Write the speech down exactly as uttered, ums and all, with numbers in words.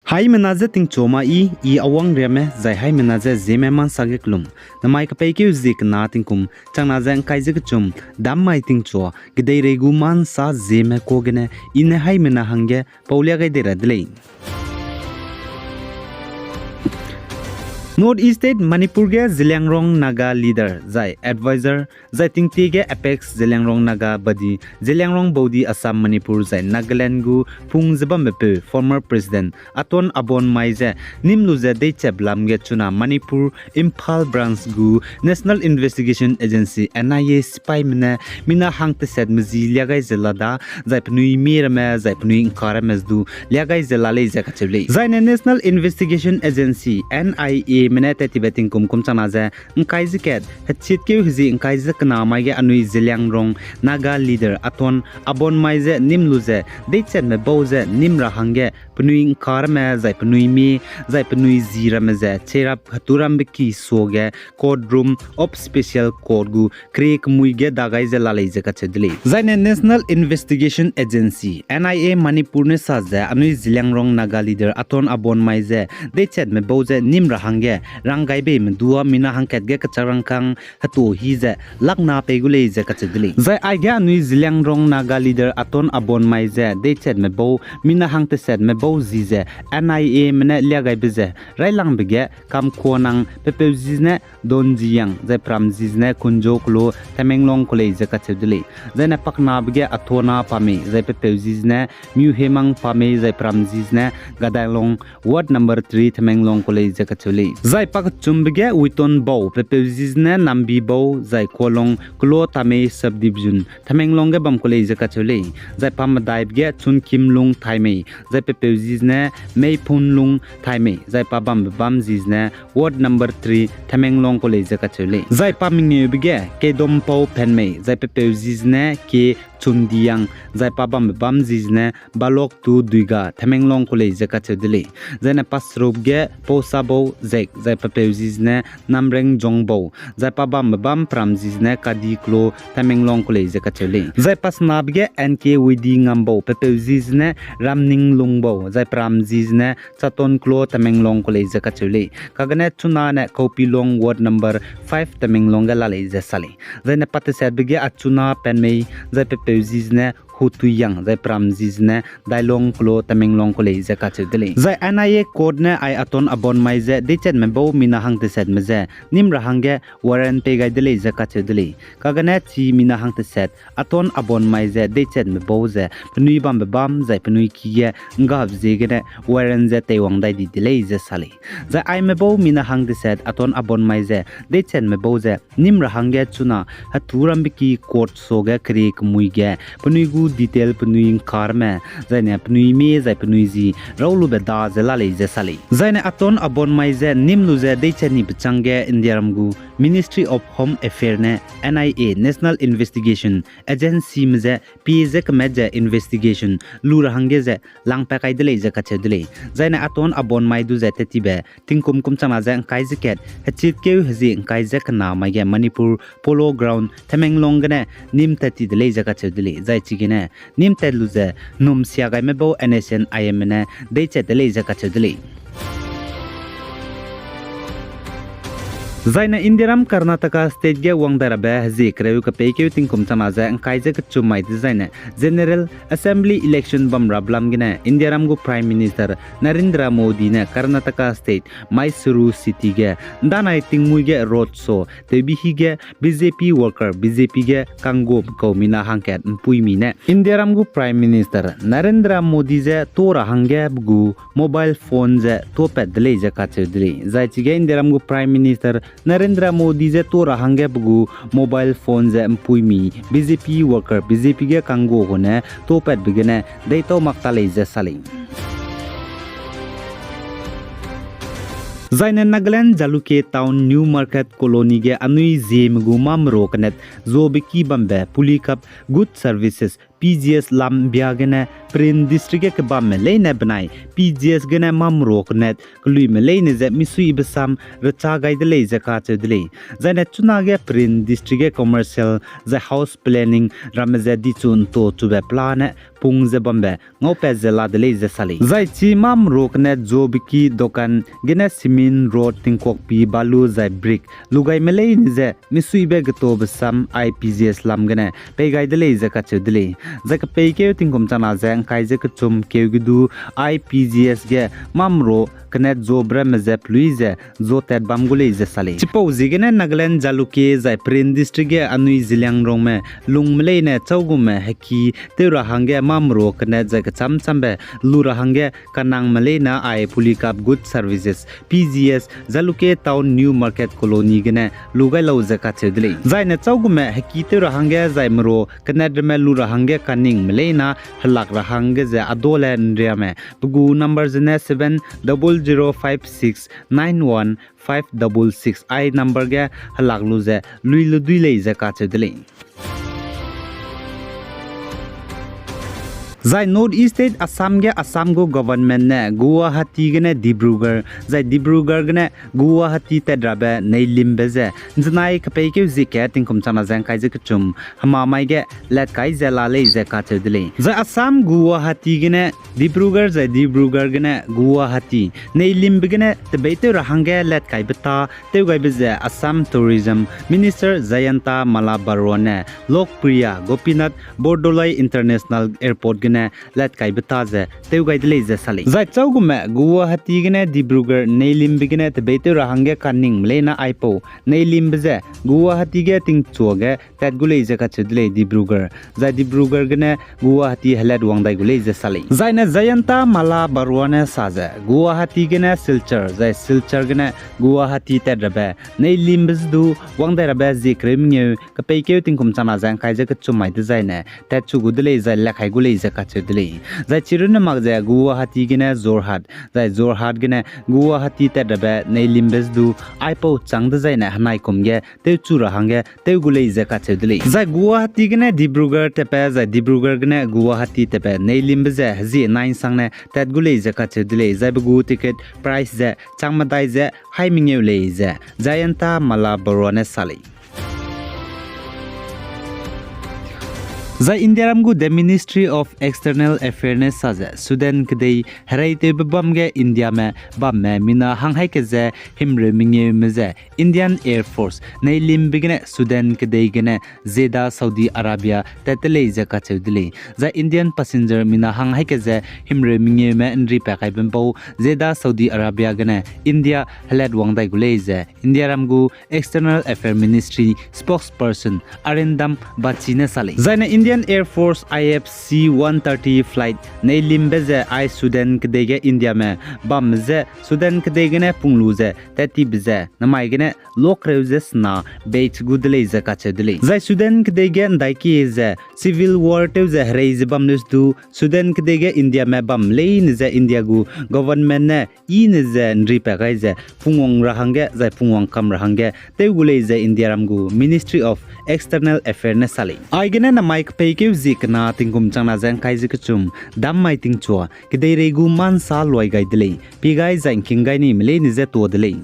Haimena je tingchua ma i, i Awang Riame, zai haimena je Zeme Mansa ge kelum. Namai kepeikeu zie kena tingkum changna ze ngkai ze kechum, dam mai tingchua, kedeirei gu mansa Zeme ka gene, i ne haimena hangge paulia gai dei ra de lei. North East State Manipur ge Zeliangrong Naga leader zai advisor, zai tingtie ge apex Zeliangrong Naga body, Zeliangrong Body Assam Manipur zai Nagaland gu pung ze bambepeu former president Aton Abon Mai ze nîm lu ze deichat lam ge chuna Manipur Imphal branch gu National Investigation Agency, N I A sipaime ne mina hang teset mezi lia gai ze la da, zai penui mie ramme, zai penui ngka ramme du lia gai ze la lei ze kacheu lei. Zaine National Investigation Agency, N I A me ne tat tibe tingkum kum changna ze ngkai ze kat, hechitkeu hezi ngkai ze kena mai ge anui Zeliangrong Naga leader Aton Abon Mai ze nîm lu ze deichatme bau ze nîm ra hangge penui ngka ramme, zai penui mie, zai penui zi ramme ze cherap heturambe ki suage Court Room of Special Court gu kere kemui ge da gai ze la lei ze kacheu de lei. Zaine National Investigation Agency, N I A Manipur ne sa ze anui Zeliangrong Naga leader Aton Abon Mai ze deichatme bau ze nîm ra hangge rang gai beime dua mina hangkat ge kachak rangkâng hetu hi ze lakna pei gu lei ze kacheu de lei. Zai aige anui Zeliangrong Naga leader Aton Abon Mai ze deichatme bau mina hang tesetme bau zi ze N I A me ne lia gaibe ze railangbe ge Kamkhuanang, pepeu zi zene Donziyang, zai peram zi zene Kunjo Klo, Tamenglong ku lei ze kacheu de lei. Zaine paknabe ge Athona Pamei, zai pepeu zi zene Miuhemang Pamei, zai peram zi zene Gadailong, Ward number three, Tamenglong ku lei ze kacheu lei. Zai pakechumbe ge Witon Bau, pepeu zi zene Nambi Bau, zai Kualong, Klo Tamei Subdivision, Tamenglong ge bam ku lei ze kacheu lei. Zai pamedaibe ge Chunkimlung Thaimei, zai pepeu zi zene Meiphunlung Thaimei, zai pa bambe bam zi zene Ward number three, Tamenglong ku lei ze kacheu lei. Zai pamengeube ge Kedompau Phenmei, zai pepeu zi zene Ke Chundiyang, zai pa bambe bam zi zene Balok tu Duiga, Tamenglong ku lei ze kacheu de lei. Zaine paserube ge Pausabau Zek, zai pepeu zi zene Namreng Jongbau, zai pa bambe bam peram zi zene Kadi Klo, Tamenglong ku lei ze kacheu lei. Zai pasenabe ge N K Widi Ngambau, pepeu zi zene Ramninglungbau, zai peram zi zene Chaton Klo, Tamenglong ku lei ze kacheu lei. Kagane chuna ne Kaupilong Ward number five Tamenglong ge la lei ze sa lei. Zaine patesetbe ge Achuna Penmei, zai pepeu zi zene Hutuiyang, zai peram zi zene Dailong Klo, Tamenglong ku lei ze kacheu de lei. Zai N I A court ne ai Aton Abon Mai ze deichatme bau mina hang tesetme ze nîm ra hangge warrant pei gai de lei ze kacheu de lei. Kagane chi mina hang teset Aton Abon Mai ze deichatme bau ze penui bambe bam zai penui ki ge nggabe ziegene warrant ze teiwang dai di de lei ze sa lei. Zai aime bau mina hang teset Aton Abon Mai ze deichatme bau ze nîm ra hangge chuna heturambe ki court suage kere kemui ge penui gu detail penui ngkarme, zaine penui mie zai penui zi raulube da ze la lei ze sa lei. Zaine Aton Abon Mai ze nîm lu ze deichat nibe chângge Indiaram gu Ministry of Home Affairs ne N I A, National Investigation Agencyme ze pie ze kemat ze investigation lu ra hangge ze langpat kai de lei ze kacheu de lei. Zaine Aton Abon Mai du ze tat tibe tingkum kum changna ze ngkai ze kat, hechitkeu hezi ngkai ze kena mai ge Manipur Polo Ground, Tamenglong gene nîm tat ti de lei ze kacheu de lei. Zai chigene nîm tat lu ze num sia gaime bau N S C N I M ne deichat de lei ze kacheu de lei. Zaine Indiaram Karnataka State ge wang dai rabe hezi kereu kepeikeu tingkum changna ze ngkai ze kechum mai dezaine General Assembly election bam rabe lam gene Indiaram gu Prime Minister Narendra Modi ne Karnataka State Mysuru City ge ndanai tingmuî ge road show tewbi hi ge B J P worker, B J P ge kangguame kau mina hangkat mpuimi ne Indiaram gu Prime Minister Narendra Modi ze tuâ ra hangge pe gu mobile phone ze tuâpat de lei ze kacheu de lei. Zai chige Indiaram gu Prime Minister Narendra Modi ze tuâ ra hangge pe gu mobile phone ze mpuimi B J P worker, B J P ge kangguame ne tuâpatbe gene deitau mak ta lei ze sa lei. Zaine Nagaland Jalukie Town New Market Colony ge anui Zeme gu mâ merua kenet zuabe ki bambe Polycab Good Services P G S lam bia gene Peren District ge kebamme leine benai P G S gene Mamro kenet keluime leine ze misuibe sam recha gai de lei ze kacheu de lei. Zaine chunage Peren District ge commercial zai house planning ramme ze dichu nto chube pelane pung ze bambe ngaupat ze la de lei ze sa lei. Zai chi Mamro kenet Zobiki dokan gene cement road, tingkuakpi, balu zai brick lugaime leine ze misuibe getobe sam I P G S lam gene pei gai de lei ze kacheu de lei. Zai kepeikeu tingkum changna ze ngkai ze kechum keu ge du I P G S ge Mamro kenet Zobramme ze pelui ze zotat bam gu lei ze sa lei. Chipau ziegene Nagaland Jalukie zai Peren District ge anui Zeliangrongme lungme leine châugume heki tew ra hangge Mamro kenet zai kecham chambe lu ra hangge kanangme leine ai Polycab Goods Services, P G S, Jalukie Town New Market Colony gene lu gai lau ze kacheu de lei. Zaine châugume heki tew ra hangge zai mero kenet ramme lu ra hangge kaningme leine helak ra hangge ze adole nriame pe gu number zene seven double zero five six nine one five double six ai number ge helak lu ze lui lu dui lei ze kacheu de lei. Zai North East State Assam ge Assam gu government ne Guwahati gene Dibrugarh, zai Dibrugarh gene Guwahati tat rabe neilimbe ze nzenai kepeikeu zie ke tingkum changna ze ngkai ze kechum hemamai ge latkai ze la lei ze kacheu de lei. Zai Assam Guwahati gene Dibrugarh zai Dibrugarh gene Guwahati neilimbe gene tebeitew ra hangge latkaibe tâ tewgaibe ze Assam Tourism Minister Jayanta Malla Baruah ne Lokpriya Gopinath Bordoloi International Airport gene latkaibe tâ ze tewgai de lei ze sa lei. Zai châugume Guwahati gene Dibrugarh neilimbe gene tebeitew ra hangge kaningme leine aipau neilimbe ze Guwahati ge tingchua ge tat gu lei ze kacheu de lei Dibrugarh. Zai Dibrugarh gene Guwahati helat wang dai gu lei ze sa lei. Zaine Jayanta Malla Baruah ne sa ze Guwahati gene Silchar, zai Silchar gene Guwahati tat rabe neilimbe ze du wang dai rabe zie kereu mengeu kepeikeu tingkum changna ze ngkai ze kechum mai dezaine tatchu gu de lei zai lakai gu lei ze kacheu de lei. Zai chirunne mak ze Guwahati gene Jorhat, zai Jorhat gene Guwahati tat rabe neilimbe ze du aipau chang dezaine henaikum ge tewchu ra hangge tew gu lei ze kacheu de lei. Zai Guwahati gene Dibrugarh tatbe zai Dibrugarh gene Guwahati tatbe neilimbe ze hezie nai nsangne tat gu lei ze kacheu de lei. Zai pe gu ticket price ze chang medai ze hai mengeu lei ze Jayanta Malla Baruah ne sa lei. Zai Indiaram gu The Ministry of External Affairs ne sa ze Sudan kedei hereitewbe bam ge Indiame bamme mina hang haî ke ze himreu mengeume ze Indian Air Force neilimbe gene Sudan kedei gene Jeddah, Saudi Arabia tat te lei ze kacheu de lei. Zai Indian passenger mina hang haî ke ze himreu mengeume nri pa kaibe bau Jeddah, Saudi Arabia gene India helat wang dai gu lei ze Indiaram gu External Affairs Ministry spokesperson Arindam Bagchi ne sa lei. Zaine Indian Air Force I F C one thirty flight neilimbe ze ai Sudan kedei ge Indiame bamme ze Sudan kedei gene pung lu ze tat tibe ze namai gene lokreu ze sena base gu de lei ze kacheu de lei. Zai Sudan kedei ge ndaiki ze civil war tew ze herei ze bam lei du Sudan kedei ge Indiame bam leine ze India gu government ne i ne ze nri pa gai ze pungwang ra hangge zai pungwang kam ra hangge tew gu lei ze Indiaram gu Ministry of External Affairs ne sa lei. Aigene namai kepeikeu zie kena tingkum changna ze ngkai ze kechum dam mai tingchua kedeirei gu mansa luai gai de lei. Pi gai zai ngking gai nime leine ze tuâ de lei.